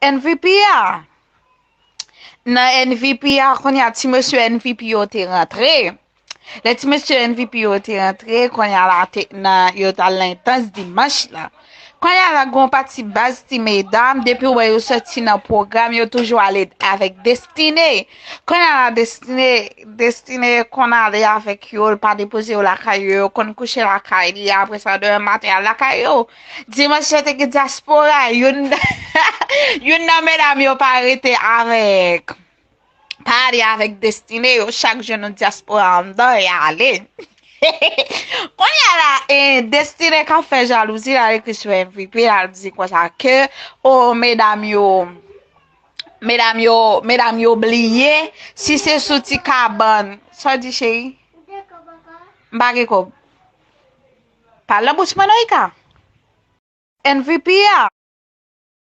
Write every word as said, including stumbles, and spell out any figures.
N V P a. Nan N V P a, kounye a, ti mesye N V P yo te rantre. Lè ti mesye N V P yo te rantre, kounye a la te, nan, yo t al nan entans dimanch la. Kounye a la, gon pati baz ti medam, depi w wè yo soti nan pwogram, yo toujou ale avèk Destine. Kounye a la, Destine, Destine konn ale avèk yo, l pa depoze yo lakay yo, yo konn kouche lakay li, apre sa, demen maten, al lakay yo. Dimanch yo te gen dyaspora, youn, youn nan medam yo pa rete avèk, pa ale avèk Destine, yo chak jwenn yon dyaspora anndan, y ale. Kounye a la, e, Destine k ap fè jalouzi, l al ekri sou M V P, l al di konsa ke, o, medam yo, medam yo, medam yo bliye, si se sou ti kabann, sa w di, cheri? M pa gen kòb. Pale nan bouch mwen non, Ika. M V P a.